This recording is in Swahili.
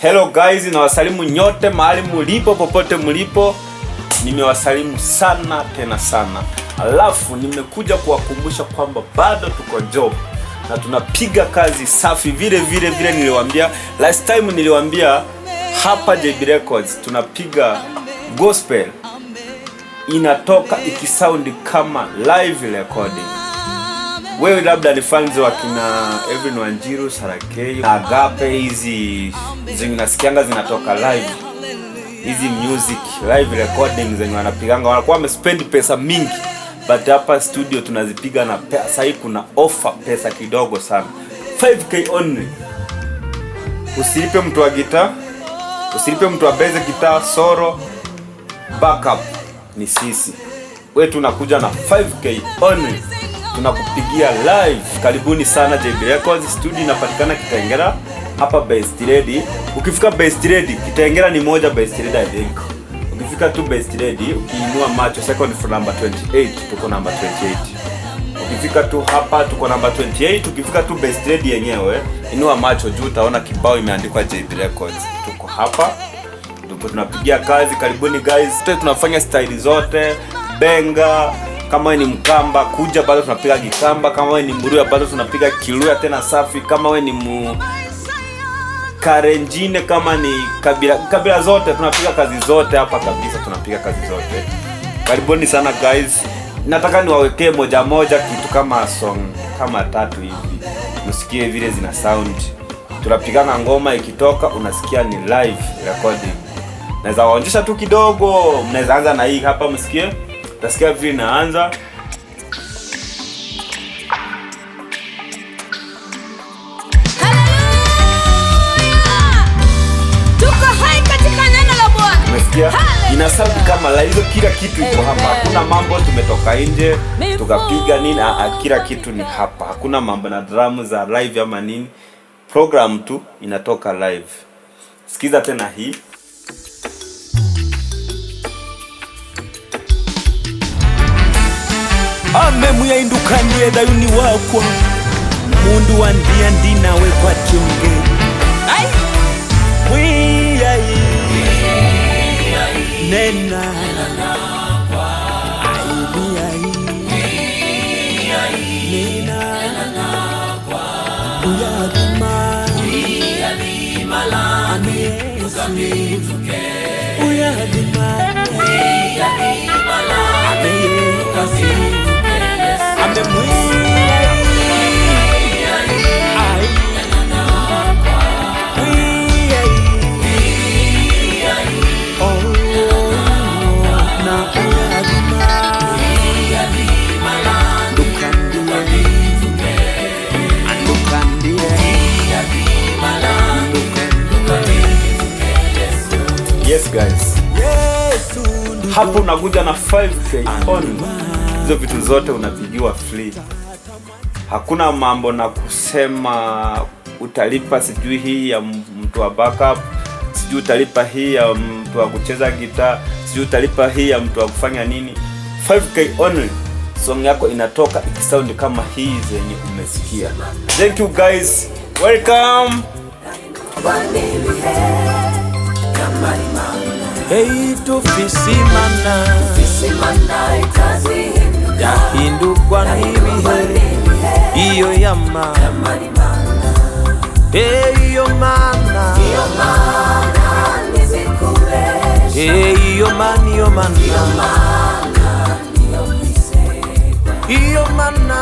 Hello guys, nawasalimu nyote mahali mulipo, popote mulipo. Nimewasalimu sana tena sana. Alafu nimekuja kuwakumbusha kwamba bado tuko job na tunapiga kazi safi vile vile vile niliwaambia last time. Niliwaambia hapa JB Records tunapiga gospel inatoka ikisound kama live recording. Wewe labda ni fans wa kina Evelyn Wanjiru, Sarakei, Agape, hizi zenye unasikianga zinatoka live, hizi music live recording zenye wanapiganga wanakuwa wamespend pesa mingi, but hapa studio tunazipiga na pesa hii, kuna offer, pesa kidogo sana, 5K only. Usilipe mtu wa gitaa, usilipe mtu wa bass guitar, solo, backup, ni sisi. Wewe tunakuja na 5K only, tunakupigia live. Karibuni sana JB Records studio, inapatikana Kitengela hapa Best Ready. Ukifika Best Ready, Kitengela ni moja Best Ready, I think. Ukifika tu Best Ready, ukiinua macho second floor number 28, tuko number 28. Ukifika tu hapa tuko number 28. Ukifika tu Best Ready yenyewe, inua macho juu utaona kibao imeandikwa JB Records. Tuko hapa ndipo tunapigia kazi. Karibuni guys, sote tunafanya style zote, benga. Kama wewe ni Mkamba, kuja, bado tunapiga Kikamba. Kama wewe ni Mluya, bado tunapiga Kiluya tena safi. Kama wewe ni mu Kalenjin, kama ni kabila kabila zote tunapiga kazi zote hapa kabisa, tunapiga kazi zote. Karibuni sana guys, nataka niwawekee moja moja kitu kama song kama tatu hivi, msikie vile zina sound. Tunapigana ngoma, ikitoka unasikia ni live recording. Naweza waonyesha tu kidogo, mnaweza anza na hii hapa, msikie, utasikia vile inaanza. Haleluya! Tuko hai katika neno la Bwana. Umesikia? Haleluya! Ina sound kama la hizo, kila kitu iko hapa. Hakuna mambo tumetoka nje tukapiga nini, ah, ah, kila kitu ni hapa. Hakuna mambo na drum za live ama nini. Program tu inatoka live. Sikiza tena hii. Ame muyaindukanie dayuni wakwa mundu wa ndia ndinawe kwa chunge. Ai! Mwiyai nena. Ai, mwiyai nena uyadima. Ame Yesu uyadima. Ame Yesu. Ame mwiyai. Ai. Mwiyai. Oh, na uyadima. Ndukandie. Andukandie. Yes guys. Yesu. Hapo unakuja na 5K only. Hizo vitu zote unapigiwa free. Hakuna mambo na kusema utalipa sijui hii ya mtu wa backup, sijui utalipa hii ya mtu wa kucheza gitaa, sijui utalipa hii ya mtu wa kufanya nini. 5K only. Song yako inatoka ikisound kama hii zenye umesikia. Thank you guys. Welcome. Hey, tufisimana yahindukwa n'ibihe iyo yama. Hey, iyo mana. Hey, iyo mana, iyo mana, iyo mana.